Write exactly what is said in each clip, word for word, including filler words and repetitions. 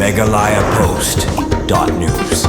Meghalaya Post dot news.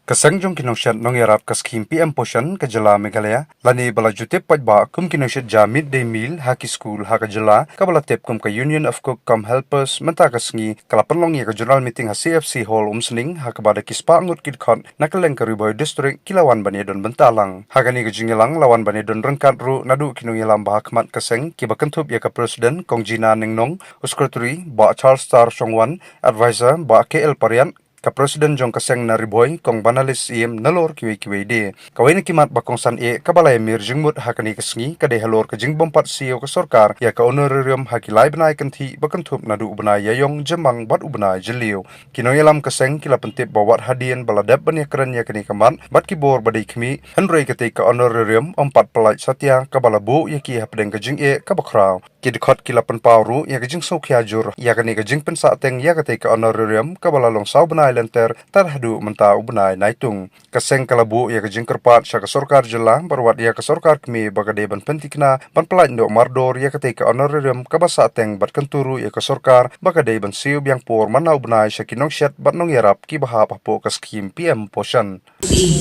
Ka seng jong ki nongshad nongïarap ka skhim P M Poshan ka jylla Meghalaya, lane ba la ju tip paidbah kum ki nongshad ja mid day meal ha ki skul ha ka jylla, kaba la tip kum ka Union of Cook cum Helpers, mynta ka sngi ka la pynlong ïa ka general meeting ha C F C Hall Umsning, ha kaba da ki spah ngut ki dkhot na kylleng ka Ri Bhoi District ki la wan ban ïadon bynta lang. Ha kane ka jingïalang la wan ban ïadon ryngkat ruh naduh ki nongïalam ba ha khmat ka seng, kiba kynthup ïa ka President Kong Gina Ningnong, u Secretary Bah Charles Star Shongwan, Advisor Bah K L Pariat, ka President jong ka seng na Ri Bhoi Kong Banalis Ïem, nalor kiwei kiwei de. Kawei na ki mat ba kongsan eh kaba la ïamir jingmut ha kane ka sngi ka dei halor ka jingbympat siew ka sorkar ïa ka honorarium ha ki lai bnai kynthih ba kynthup naduh u bnai Ïaïong Jymmang bad u bnai Jylliew. Ki nongïalam ka seng ki la pyntip ba wat hadien ba la dep ban ïakren ïa kane ka mat bad ki bor ba dei khmih, hynrei katei ka honorarium ym pat pyllait satia kaba la buh ïa ki hapdeng ka jingeh kaba khraw. Ki dkhot ki la pynpaw ruh ïa ka jingsngewkhia jur ïa kane ka jingpynsahteng ïa katei ka honorarium kaba la long saw bnai lynter tad haduh mynta u bnai Naitung. Ka seng ka la buh ïa ka jingkyrpad sha ka sorkar jylla bad wat ïa ka sorkar kmie ba ka dei ban pynthikna ban pyllait noh mardor ïa katei ka honorarium kaba sahteng bad kyntu ruh ïa ka sorkar ba ka dei ban siew biang por man la u bnai sha ki nongshad bad nongïarap kiba hap hapoh ka skhim P M Poshan. Ri,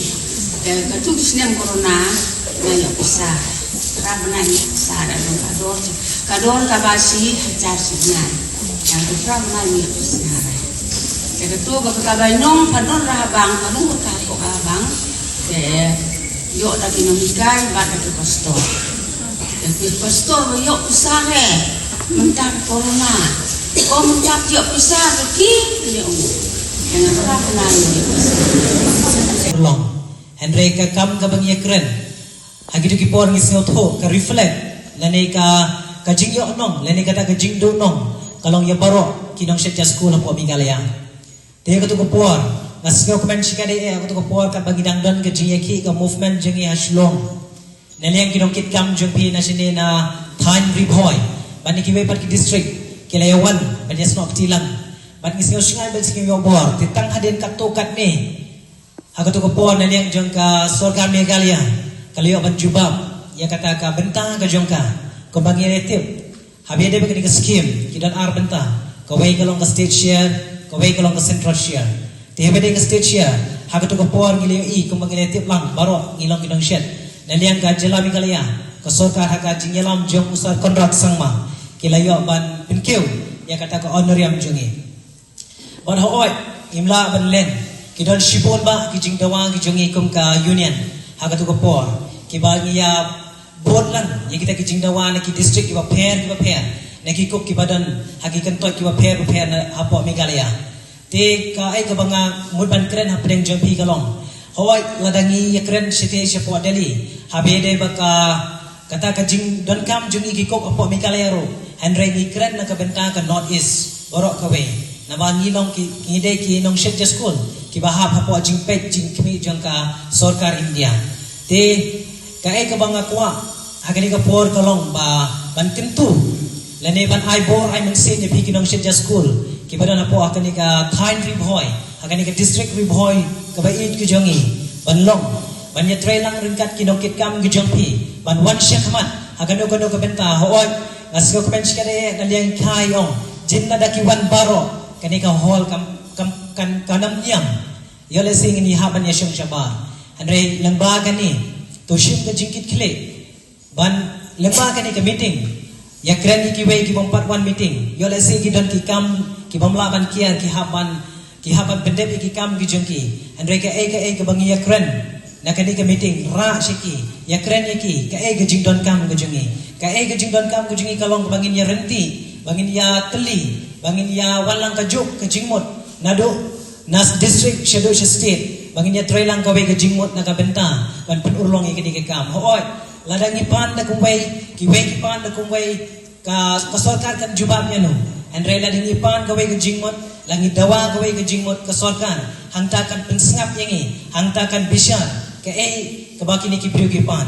eh, katto ki snem corona, nga ïoh pisa. Phra bnai nga ïoh pisa, da don ka dor, ka dor kaba shi hajar shi bnai. Nga ïoh phra bnai nga ïoh pisa. Te katto kaba ka bainong, ka don ra ha bank, ka don ka ha bank. Te ïoh da ki nonghikai bad da ki pastor. Te ki pastor ba ïoh pisa re. Mynta ka corona. Ko mynta ïoh pisa re ki, ïoh. Nga ïoh pisa. Long. Hynrei ka kam kaba ngi ïakren ha kito ki por ngi sngewthuh ka reflect lane ka, ka jingïohnong lane kata ka jingduhnong ka long ïa baroh ki nongshad ja skul hapoh Meghalaya. Te ïa kato ka por nga sngewkmen shikatdei, eh, ïa kato ka por katba ngi dang don ka jingïakhih ka movement jong ngi ha Shillong. Naliang ki nongkitkam jong phi na shane na thaiñ Ri Bhoi bad na kiwei pat ki district ki la ïa wan ban ïa snoh kti lang. Bad ngi sngew shngaiñ bad sngew ïoh bor, te tang hadien katto katne, ha kato ka por naliang jong ka sorkar Meghalaya ka la ïoh ban jubab ïa kata ka bynta ka jong ka. Kumba ngi la tip, haba ïadei bad kane ka skhim ki don ar bynta, kawei ka long ka state share, kawei ka long ka central share. Te haba ïadei ka state share, ha kato ka por ngi la ïohi kumba ngi la tip lang baroh ngi long ki nongshad. Naliang ka jylla Meghalaya, ka sorkar ha ka jingïalam jong u Sir Conrad Sangma, ki la ïoh ban pynkiew ïa kata ka honorarium jong ngi. Bad hooid, ngim lah ban len, ki don shibun bah ki jingdawa ki jong ngi kum ka union ha kato ka por, kiba ngi ïa bud lang ïa kita ki jingdawa na ki district kiba pher kiba pher, na ki cook kiba don ha ki kyntoit kiba pher kiba pher na hapoh Meghalaya. Te kaei kaba nga mut ban kren hapdeng jong phi ka long, hooid, lada ngi ïakren shitei shapoh Delhi, haba ïadei bad ka, kata ka jingdonkam jong ngi ki cook hapoh Meghalaya ruh, hynrei ngi kren na ka bynta ka North East baroh kawei. Naba ngi long ki, ngi dei ki nongshad ja skul kiba hap hapoh jingpeit jingkhmih jong ka sorkar India. Te kaei kaba nga kwah ha kane ka por ka long ba ban kyntu lane ban ai bor ai mynsiem ïa phi ki nongshad ja skul kiba don hapoh ha kane ka thaiñ Ri Bhoi, ha kane ka district Ri Bhoi kaba ïeit ka jong ngi, ban long, ban ïatreilang ryngkat ki nongkitkam ki jong phi ban wan shakhmat ha kano kano ka bynta. Hooid, nga sngewkmen shikatdei naliang i Khai ong, jin lada ki wan baroh, kane ka hall kam, kam, kan, kan ym niam. Ïoh lehse ngin ïa hap ban ïashong shabar. Hynrei lyngba kane, to shim ka jingkitkhlieh ban lyngba kane ka meeting ïakren ïa kiwei ki bym pat wan meeting. Ïoh lehse ki don ki kam ki bym lah ban kiar, ki hap ban, ki hap ban pyndep ïa ki kam ki jong ki. Hynrei kaei kaei kaba ngi ïakren na kane ka meeting, rah sha ki, ïakren ïa ki, kaei ka jingdonkam ka jong ngi. Kaei ka jingdonkam ka jong ngi ka long ba ngin ïa rynti, ba ngin ïa tylli, ba ngin ïa wan lang kajuh ka jingmut naduh na district shaduh sha state, ba ngin ïatreilang kawei ka jingmut na ka bynta ban pynurlong ïa kane ka kam. Hooid, lada ngi pan da kumwei, kiwei ki pan da kumwei, ka, ka sorkar kan jubab ïa no. Hynrei lada ngi pan kawei ka jingmut, la ngi dawa kawei ka jingmut, ka sorkar hangta kan pynsngap ïa ngi, hangta kan bishar kaei kaba kine ki briew ki pan.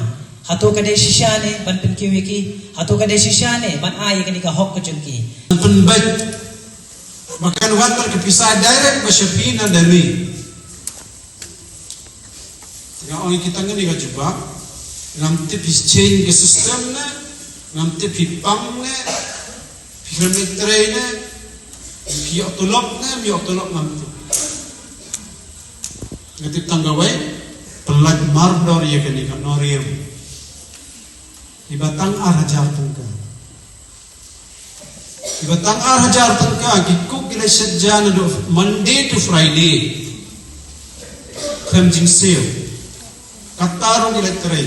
Hato ka dei shisha ne ban pynkiew ïa ki? Hato ka dei shisha ne ban ai ïa kane ka hok ka jong ki? Pynbeit ba kan wan bad ka pisa direct ba sha phi na Delhi. Nga ong ïa ki, tang kane ka jubab. Ngam tip phi change ka system ne, ngam tip phi pang ne, phi khlem trei ne, phi Ïoh tulop ne em ïoh tulop ngam tip. Nga tip tang kawei, pynlait mardor ïa kane ka Noreum. Iba tang ar hajar tyngka. Iba tang ar hajar tyngka, ki cook ki la shet ja naduh Monday to Friday. Khlem jingsiew. Kata ruh ki la trei.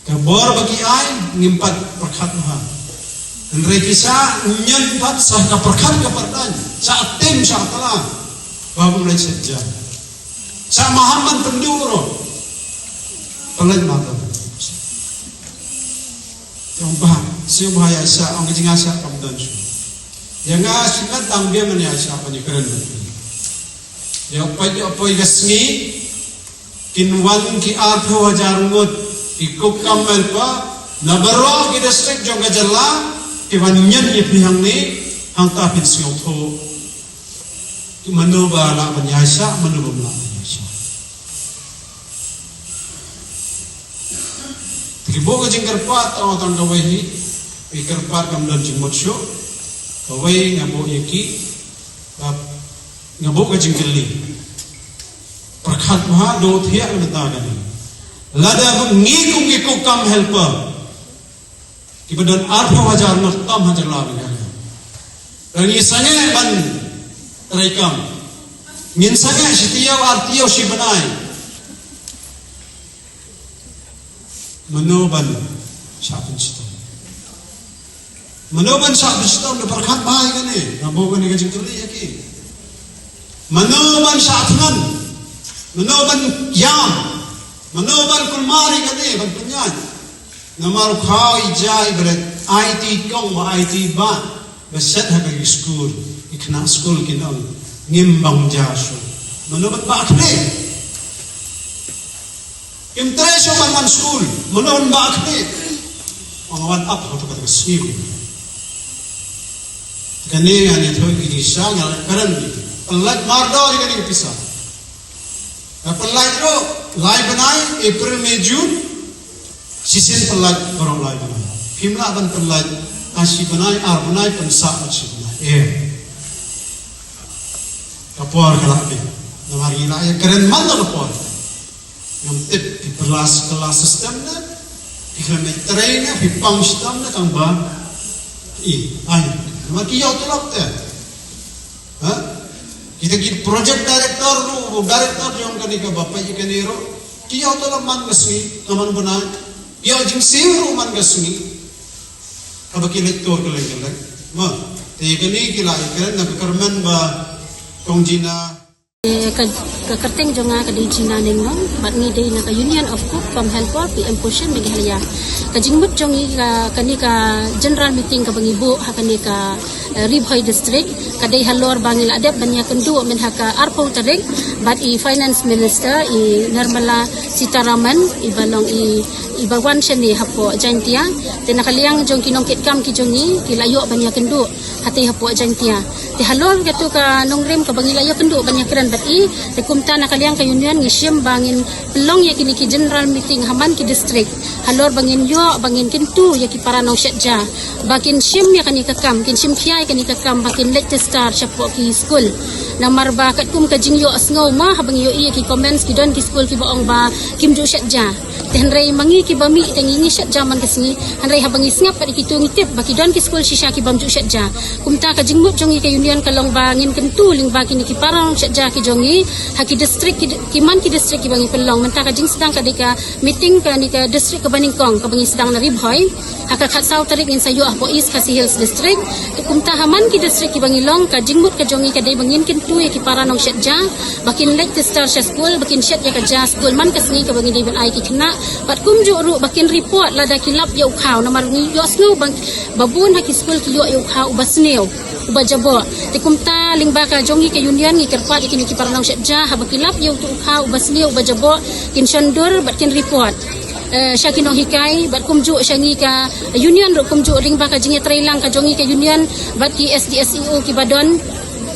Ka bor ba ki ai, ngim pat pyrkhat bha. Hynrei ki shah ñion pat, shah ka pyrkhat ka pyrdan, shah tim shah tla. Ba bym leit shet ja. Shah maham ban pynduh ruh. Pynlait mardor. Ong bha, siew bha ïa shah, ong ka jingïaishah kam don shuh. Ïa nga shimet tang biang ngan ïaishah ban ïakren. Ïa poi, ïa poi ka sngi, kin wan ki arphew hajar ngut ki cook cum helper na baroh ki district jong ka jylla, ki wan ñion ïa phi hangne, hangta phin sngewthuh. Mano ba lah ban ïaishah, mano bym lah ban ïaishah. Te ki buh ka jingkyrpad, tang tang kawei hi, ki kyrpad kam don jingmut shuh, kawei nga buh ïa ki, nga buh ka jingkylli. Pyrkhat bha, duh thiah na bynta kane. Lada ngi kum ki cook cum helper kiba don arphew hajar ngut tam ha jylla Meghalaya, ngi sangeh ban trei kam, ngin sangeh shi taïew ar taïew shi bnai. Mano ban shah pynshitom? Mano ban shah pynshitom? Da pyrkhat bha ïa kane, nga buh kane ka jingkylli ïa ki. Mano ban shah thngan? Mano ban ïam? Mano ban kulmar ïa kane, ban pynïaid? Namar u khaw i jia iba leit aiti kong, ba aiti bah, ba shet ha ka skul, ki khynnah skul kin ong, ngim bang ja shuh. Mano ban bah khlieh? Im trei shuh ban wan skul, mano ban bah khlieh? Ong wan ap ha kata ka sngi. Kane ngan ïathuh ïa ki jingshisha, nga la kren, pynlait mardor ïa kane ka pisa. Nga pynlait ruh lai bnai, April, May, June. Shisien pynlait baroh lai bnai. Phim lah ban pynlait tang shi bnai, ar bnai, pynsah bad shi bnai. Eh. Ka por ka lah bit. Namar ngi la ïakren man la ka por. Ngam tip phi pynlait ka la system ne, phi khlem trei ne, phi pang shitom ne, tang ba. I, ai. Namar ki ïoh tulop te. Ha? Kita ki project director ruh, director jong kane kaba peit ïa kane ruh, ki ïoh tulop man ka sngi, ka man bnai. Ki ïoh jingsiew ruh man ka sngi. Haba ki leit tour kylleng kylleng. Ma, te ïa kane ki la ïakren, na ka kyrmen ba kong Jina. Ka, ka kyrteng jong nga ka dei Jina Nengnoh, bad ngi dei na ka Union of Cook cum Helper P M Poshan Meghalaya. Ka jingmut jong ngi ka, kane ka general meeting kaba ngi buh ha kane ka eh, Ri Bhoi District, ka dei halor ba ngi la dep ban ïakynduh mynha ka arphew tarik bad i Finance Minister, i Nirmala Sitharaman, iba long i, iba wan shane hapoh Jaintia. Te na ka liang jong ki nongkitkam ki jong ngi, ki la ïoh ban ïakynduh hatei hapoh Jaintia. Te halor katu ka nongrim kaba ngi la ïakynduh ban ïakren bad i, te kumta na ka liang ka Union ngi shim ba ngin pynlong ïa kine ki general meeting ha man ki district. Halor ba ngin ïoh, ba ngin kyntu ïa ki para nongshet ja. Ba kin shim ïa kane ka kam, kin shim khia ïa kane ka kam, ba kin leit tester shapoh ki skul. Namar ba katkum ka jingïohsngew ma, haba ngi ïohi ïa ki comments ki don ki skul kiba ong ba kim ju shet ja. Te hynrei ma ngi kiba mih te ngi ngi shet ja man ka sngi. Hynrei haba ngi sngap pat ïa kitu ngi tip ba ki don ki skul shisha ki bym ju shet ja. Kumta ka jingmut jong ngi ka Union ka long ba ngin kyntu lyngba kine ki para nongshet ja ki jong ngi. Ha ki district ki, ki man ki district kiba ngi pynlong. Mynta ka jingsdang ka dei ka meeting kane ka district kaba nyngkong kaba ngi sdang na Ri Bhoi. Ha ka khatsaw tarik ngin sa ïoh hapoh East Khasi Hills District. Te kumta ha man ki district kiba ngi long ka jingmut ka jong ngi ka dei ba ngin kyntu ïa ki para nongshet ja. Ba kin leit tester sha skul, ba kin shet ïa ka ja skul man ka sngi kaba ngi dei ban ai ki khynnah. Bad kumjuh ruh ba kin report lada ki lap ïa u khaw namar ngi ïohsngew ba, ba bun ha ki skul ki ïoh ïa u khaw uba sniew. Uba jaboh. Te kumta lyngba ka jong ngi ka Union ngi kyrpad ïa kine ki para nongshet ja haba ki lap ïa utu u khaw uba sniew uba jaboh kin shon dur bad kin report. Eh, sha ki nonghikai bad kumjuh sha ngi ka Union ruh kumjuh lyngba ka jingïatreilang ka jong ngi ka Union bad ki S D S E O kiba don.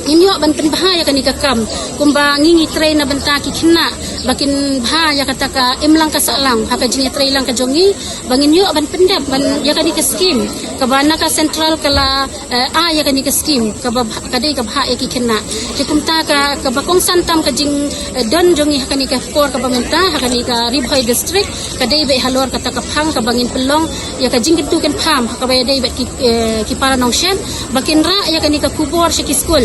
Ngin ïoh ban pynbha ïa kane ka kam kumba ngi ngi trei na bynta ki khynnah ba kin bha ïa kata ka imlang ka sahlang ha ka jingïatreilang ka jong ngi, ba ngin ïoh ban pyndep ban ïa kane ka skim kaba na ka central ka la, eh, ai ïa kane ka skim kaba bha, ka dei ka bha ïa ki khynnah. Te kumta ka, kaba kongsan tam ka jing, eh, don jong ngi ha kane ka por kaba mynta ha kane ka Ri Bhoi District, ka dei beit halor kata ka phang kaba ngin pynlong ïa ka jingkyntu kynpham ha kaba ïadei beit ki, eh, ki para nongshad ba kin rah ïa kane ka khubor sha ki skul,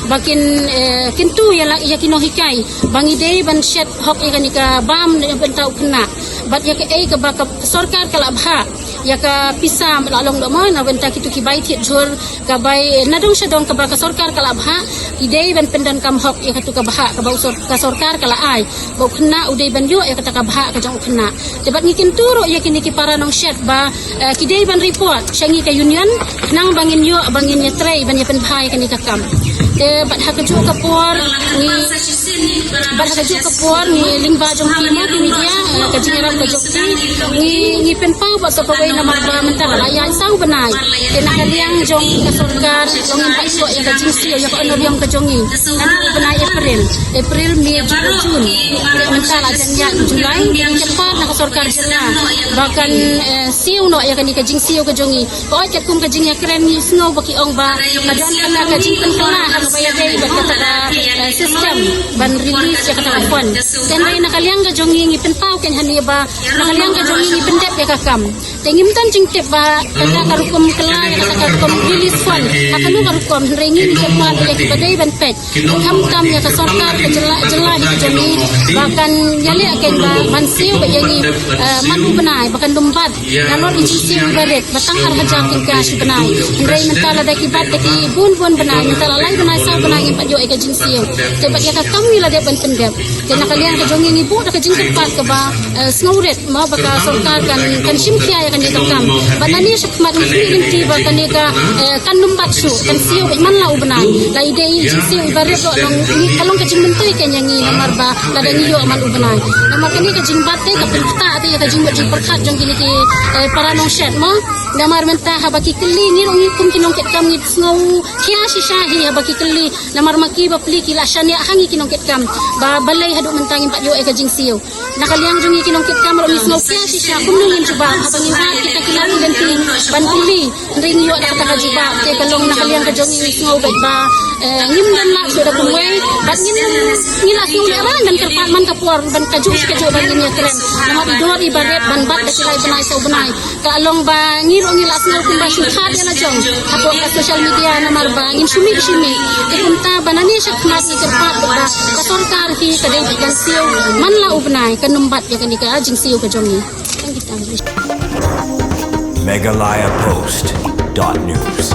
ba kin, eh, kyntu ïa la, ïa ki nonghikai ba ngi dei ban shet hok ïa kane ka bam na bynta u khynnah. Bad ïa kaei kaba ka sorkar ka la bhah ïa ka pisa, la long da mo na bynta kitu ki bai thied jhur, ka bai, eh, na dong sha dong kaba ka sorkar ka la bhah, ki dei ban pyndonkam hok ïa katu ka bhah kaba u sor-, ka sorkar ka la ai ba u khynnah u dei ban ïoh ïa kata ka bhah ka jong u khynnah. Te bad ngi kyntu ruh ïa kine ki para nongshad ba, eh, ki dei ban report sha ngi ka union, khnang ba ngin ïoh, ba ngin ïatrei ban ïa pynbha ïa kane ka kam. Te bad ha kajuh ka por ngi, bad ha kajuh ka por ngi lyngba jong ki mo ki media, eh, ka jingïarap ka jong ki, ngi, ngi pynpaw bad sa kawei namar ba mynta la ïaid saw bnai. Te na ka liang jong ka sorkar long ngim pat ïoh ïa ka jingsiew ïa ka honorarium ka jong ngi. Naduh u bnai April, April, May, June, June. Mynta la jan ïaid July, ngi kyrpad na ka sorkar jylla ba kan, eh, siew noh ïa kane ka jingsiew ka jong ngi. Ba oi katkum ka jingïakren ngi sngew ba ki ong ba ka don kata ka jingpynkylla ha kaba ïadei bad kata ka, eh, system ban release ïa kata ka fund. Te hynrei na ka liang ka jong ngi ngi pynpaw kein hangne ba na ka liang ka jong ngi ngi pyndep ïa ka kam. Te ngim don jingtip ba kata ka rukom kylla ïa kata ka rukom release fund ha kano ka rukom, hynrei ngi ngi kyrpad ïa kiba dei ban peit, khamtam ïa ka sorkar ka jylla, jylla hi ka jong ngi ba kan ïaleh kein ba ban siew beit ïa ngi, eh, man u bnai ba kan ym bat nalor i jingsiew iba rit ba tang ar hajar tyngka shi bnai. Hynrei mynta lada ki bat da ki bun bun bnai, mynta la lai bnai saw bnai ngim pat ïoh ïa ka jingsiew. Te bad ïa ka kam ngi la dep ban pyndep. Te na ka liang ka jong ngi ngi buh da ka jingkyrpad kaba, eh, sngewrit mo ba ka sorkar kan, kan shim khia ïa kane ka kam. Bad nangne shakhmat ngi khmih lynti ba kane ka, eh, kan ym bat shuh, kan siew beit man la u bnai. La i dei i jingsiew iba rit ruh long ngi, ka long ka jingmyntoi kein ïa ngi namar ba lada ngi ïoh man u bnai. Namar kane ka jingbat te ka pynktah te ïa ka jingmut jingpyrkhat jong kine ki, eh, para nongshad mo. Namar mynta haba ki kylli ngi ruh ngi kum ki nongkitkam ngi sngew khia shisha hi haba ki kylli. Namar ma ki bapli ki la shaniah ha ngi ki nongkitkam ba balei haduh mynta ngim pat ïoh ïa ka jingsiew. Na ka liang jong ngi ki nongkitkam ruh ngi sngew khia shisha kumno ngin jubab haba ngi wad kita ki lad ki lynti ban kylli. Hynrei ngi ïoh da kata ka jubab te ka long na ka liang ka jong ngi ngi sngew beit ba, eh, ngim don lad shuh da kumwei bad ngim, ngi la sngew lehrain ban kyrpad man ka por ban kajuh shi kajuh ban ngin ïakren. Namar i dor iba rit ban bat da ki lai bnai saw bnai. Ka long ba ngi ruh ngi la sngew kumba shu thad ïa la jong hapoh ka social media namar ba ngim shu mih shu mih. Te kumta ba nangne shakhmat ngi kyrpad ba ka sorkar hi ka dei ban siew man la u bnai, kan ym bat ïa kane ka jingsiew ka jong ngi. Thank you, thank you. Meghalaya Post dot news.